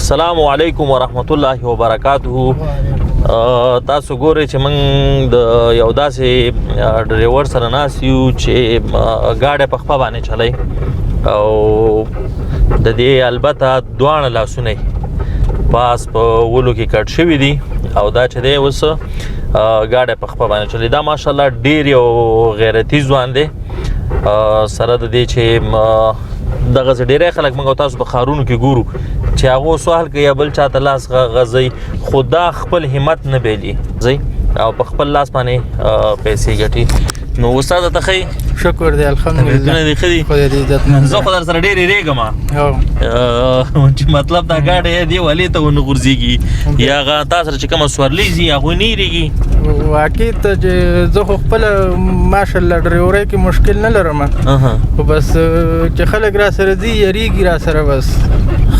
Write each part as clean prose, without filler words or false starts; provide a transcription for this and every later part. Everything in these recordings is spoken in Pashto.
السلام علیکم ورحمت الله وبرکاته. تاسو ګورئ چې موږ د یو داسې ډرایور سره ناست یو چې ګاډی په خپه باندې چلی او د دې البته دواړه لاسونه یې پاس په ولو کې کټ شوي دي او دا چې دی اوس ګاډی په خپه باندې چلی. دا ماشاءالله ډیر یو غیرتي ځوان دی. سره د دې چې دغسې ډېری خلک موږ او تاسو په ښارونو کې ګورو چې هغو سوال کوي یا بل چاته لاس غځوي، خو دا خپل همت نه بېلي ځي او په خپل لاس باندې پیسې ګټي. نو استاد ته ښه یې؟ شکر دی، الحمدلله. طبیعتونه دې ښه دي؟ خدای دې عزتمند. زه خو در سره ډېر یېرېږم چې مطلب دا ګاډی دې ولې ته ونه غورځېږي یا هغه تا سره چې کومه سورلۍ ځي هغوی نه یېرېږي. واقعي ته چې زه خو خپله ماشاءالله ډریورۍ کې مشکل نه لرم، خو بس چې خلک را سره ځي یریږي را سره بس.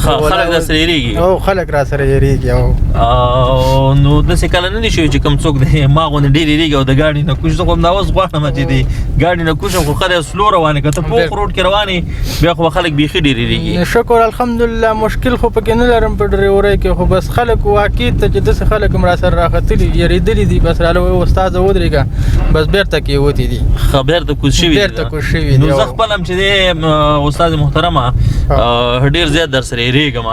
خلک در سره یېرېږي؟ او خلک را سره یېرېږي. او او نو داسې کله نه دي شوي چې کوم څوک دی ما غوندې ډېر یېرېږي او د ګاډي نه کوش؟ زه خو همدا اوس غواړم چې د ګاډي نه کوش، خو ښه دی سلو روان یې، که ته پوخ روډ کې روان یې بیا خو به خلک بیخي ډېر یېرېږي. شکر الحمدلله مشکل خو پکې نه لرم په ډریورۍ کې، خو بس خلک واقعي ته چې داسې خلک هم را سره راختلي یېرېدلي دي، بس راله وایي استاده ودرېږه، بس بېرته کېوتي دي. ښه، بېرته کوز شوي دي. بېرته کوز شوي دي. نو زه خپل هم چې دی استاد محترمه ډېر زیات در سره یېرېږم.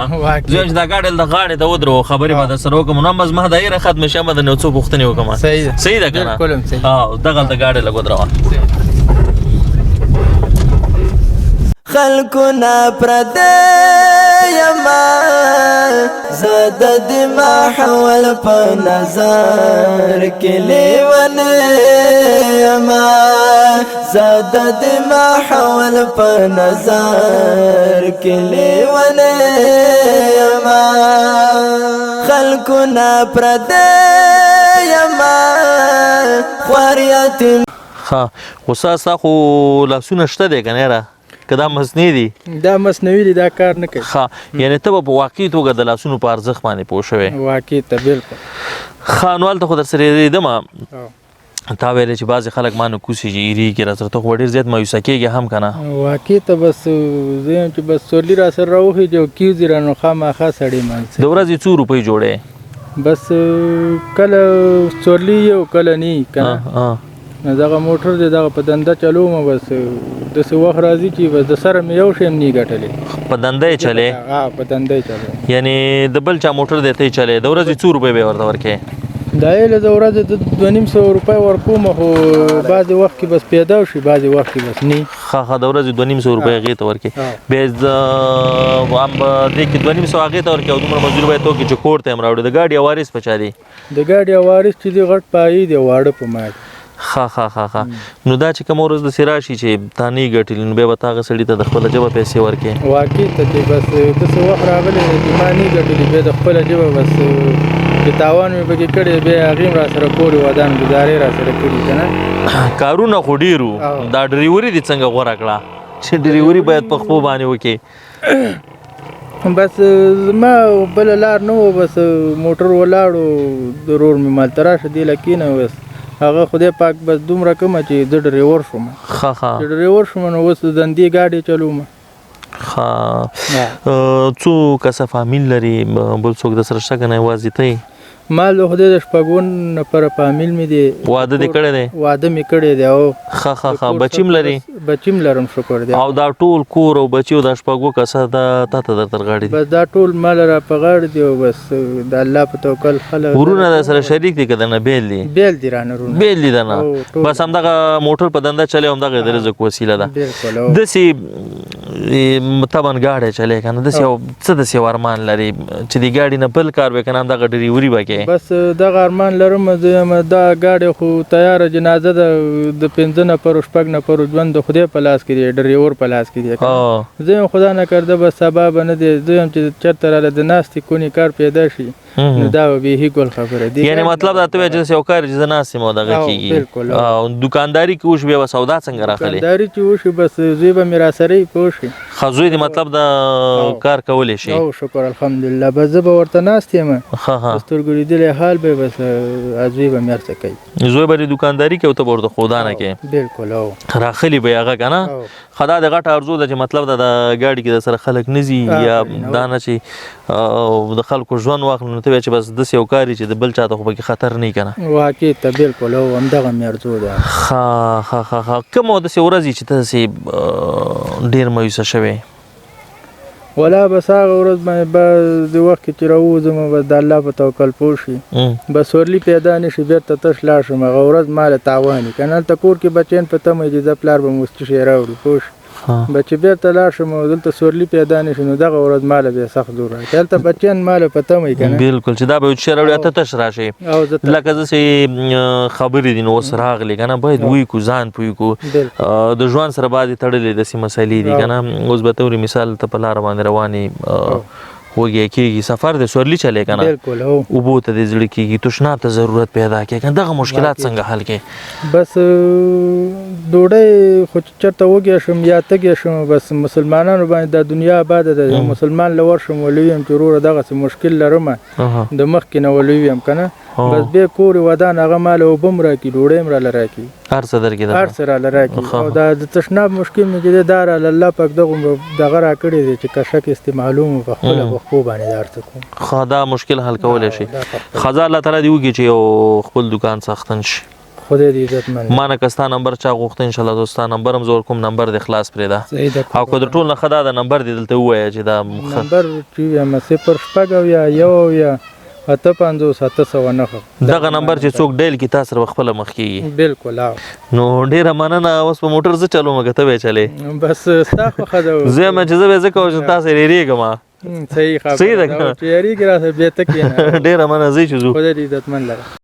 زه چې دا ګاډی د غاړې ته ودروو خبرې به در سره وکړم، نو هم زما دا یېره ختمه شي، هم درنه یو څو پوښتنې وکړم. صحیح ده. صحیح ده که نه؟ بالکل هم صحیح. دغلته ګاډی لږ ودروه. خلکو نه پردی یمه، زه د دې ماحول په نظر کې لیونی یمه، زه د دې ماحول په نظر کې لیونی یمه، خلکو نه پردی یمه، خوار یتیم. ښه استاد، ستا خو لاسونه شته دی که نه یاره، که دا مصنوعي دي؟ دا مصنوعي دي، دا کار نه کوي. ښه، یعنې ته به په واقعي توګه د لاسونو په ارزښت باندې پوه شوې؟ واقعي ته بالکل. ښه، نو هلته خو در سره یېرېدم، تا ویلې چې بعضې خلک ما نه کوسېږي یېرېږي را سره، ته خو به ډېر زیات مایوسه کېږې هم که نه؟ واقعي ته بس زه یم چې بس سورلي را سره راوخېږي او کېوځي را، نو خامخا سړی مایوسه. د ورځې څو روپۍ جوړې؟ بس کله سورلي یو کله نی که نه. نو دغه موټر دی دغه په دنده چلوم، بس داسې وخت راځي چې بس د سره مې یو شی هم نه ګټلی. په دنده یې چلې؟ ها، په دنده یې چلوم. یعنې د بل چا موټر دی ته یې چلې، د ورځې څو روپۍ به یې ورته ورکې؟ دا یې له د ورځې د 250 روپۍ ورکوم، خو بعضې وخت کې بس پیدا شي بعضې وخت کې بس نه. ښه ښه، د ورځې 250 روپۍ هغې ته ورکې، بیا هم به دې کې 250 هغې ته ورکې او دومره مزدوري به یې ته وکړې چې کور ته یې هم راوړې. د ګاډي عوارض په چا دي؟ د ګاډي عوارض چې دي غټ پایې دي، واړه په ما دي. ښه ښه ښه ښه، نو دا چې کومه ورځ داسې راشي چې تا نه یې ګټلي، نو بیا به تا هغه سړي ته د خپله جبه پیسې ورکړې؟ واقعي ته چې بس داسې وخت راغلی دی چې ما نه یې ګټلي، بیا د خپله جبه بس چې تاوان مې پکې کړی، بیا هغې هم را سره کور ودان ګزارې را سره کړي که نه. کارونه خو ډېر وو، دا ډریوري دې څنګه غوره کړه چې ډریوري باید په خپو باندې وکړې؟ بس زما بله لار نه وه، بس موټر ولاړو، ورور مې مال ته راشه دې له کښېنه، بس هغه خدای پاک بس دومره کومه چې زه ډریور شوم. ښه ښه، چې ډریور شوم نو اوس د دندې ګاډی چلوم. ښه، څو کسه فامیل لرې؟ بل څوک در سره شته که نه یوازې ته یې؟ ما له خدای د شپږو نفره فامیل مې دی. واده دې کړی دی؟ واده مې کړی دی. او ښه ښه ښه، بچي هم لرې؟ بچي هم لرم شکر دی. او دا ټول کور او بچي او دا شپږو کسه دا تا ته در تر غاړې دي؟ بس دا ټول مال را په غاړې دي او بس د الله په توکل خلک. ورونه در سره شریک دي که درنه بېل دي؟ بېل دي رانه ورونه. بېل دي درنه، بس همدغه موټر په دنده چلې، همدغه د رزق وسیله ده. بالکل. داسې طبعا ګاډی چلې که نه، داسې یو څه داسې یو ارمان لرې چې د ګاډي نه بل کار وې که نه همدغه ډریوري به کې؟ بس دغه ارمان لرم زه یم، دا ګاډی خو تیاره جنازه ده، د 5 نفرو 6 نفرو ژوند د خدای په لاس کې دی، ډریور په لاس کې دی. زه یم خدا نه کرده بس سبا به نه دی، زه یم چې چېرته راله د ناستې کونې کار پیدا شي نو دا به بیخي ګل خبره دی. یعنې مطلب دا ته وایې چې یو کار چې زه ناست یم او دغه کېږي. بالکل. او دکانداري کې وشي بیا به سودا څنګه راخلې؟ دکانداري چې وشي بس زوی به مې راسره وي پوه شي. خزوی دی مطلب دا کار کولی شي؟ او شکر الحمدلله، بس زه به ورته ناست یم، ښه ښه سترګو لیدلی حال به بس زوی به مې هر څه کوي. زوی به دې دوکانداري کوي او ته به ورته ښودانه کوې؟ بالکل. او راخلي به یې هغه که نه؟ ښه، دا د غټه ارزو ده چې مطلب دا د ګاډي کې د سره خلک نه ځي، یا دا نه چې د خلکو ژوند واخلي، نو ته بیا چې بس داسې یو کار چې د بل چا ته خو پکې خطر نه وي که نه؟ واقع ته بالکل، او همدغه مې ارزو ده. ښه ښه ښه ښه. کومه داسې ورځ چې ته داسې ډېر مایوسه شوې؟ ولا بس هغه ورځ باندې به د وخت کې چې راووځم بس د الله په توکل پوه شي، بس سورلي پیدا نه شي بېرته تش لاړ شم، هغه ورځ ما له تاوان وي که نه. هلته کور کې بچیان په تمه دي، زه پلار به مو څه شی راوړي، پوه شي. به چې بېرته لاړ شم او دلته سورلي پیدا نه شي، نو دغه ورځ ما له بیا سخت زور راکړي، هلته بچیان ما له په تمه وي که نه. بالکل، چې دا به یو څه راوړي ته تش راشي. لکه داسې خبرې دي نو اوس راغلې که نه، باید ویې کړو، ځان پوه کړو. د ژوند سره بعضې تړلې داسې مسئلې دي که نه. اوس به ته ورې مثال ته په لاره باندې روانې، وږی کېږي، سفر دی، سورلي چلې که نه، اوبو ته دې زړه کېږي، تشناب ته ضرورت پیدا کړي که نه، دغه مشکلات څنګه حل کړې؟ بس ډوډۍ خو چې چېرته وږی شم یا تږی شم، بس مسلمانانو باندې دا دنیا آباده ده، یو مسلمان له ورشم ولوي یم چې وروره دغسې مشکل لرم، د مخکې نه ولوي یم که نه، بس بیا کور ودان، هغه ما له اوبه هم راکړي، ډوډۍ هم راله راکړي، هر څه درکړي، هر څه راله راکړي. او دا د تشناب مشکل مې چې دی دا راله الله پاک دغومره دغه راکړی دی چې کشک استعمالوم په خپله په خپو باندې دا هر څه کوم. ښه، دا مشکل حل کولی شي. ښه، الله تعالی دې وکړي چې یو خپل دوکان څښتن شي. خدای دې عزتمند. ما نه که ستا نمبر چا غوښته ان شاء الله زه ستا نمبر هم زه ورکوم، نمبر دې خلاص پرېږده. او که د ټول نه ښه دا د نمبر دې دلته ووایه چې دا نمبر چې وایم 0 6 1 8 5 709. دغه نمبر چې څوک ډیل کړي تا سره به خپله مخ کېږي. بالکل. نو ډېره مننه. اوس په موټر زه چلوم که ته به یې چلې؟ بس ستا خوښه ده. زه یم چې زه به یې ځکه چې تا سره یېرېږم. صحیح خبره صحیح ده چې یېرېږي راسره بیا ته کښېنه. ډېره مننه، ځئ چې ځو. خدای دې عزتمند لره.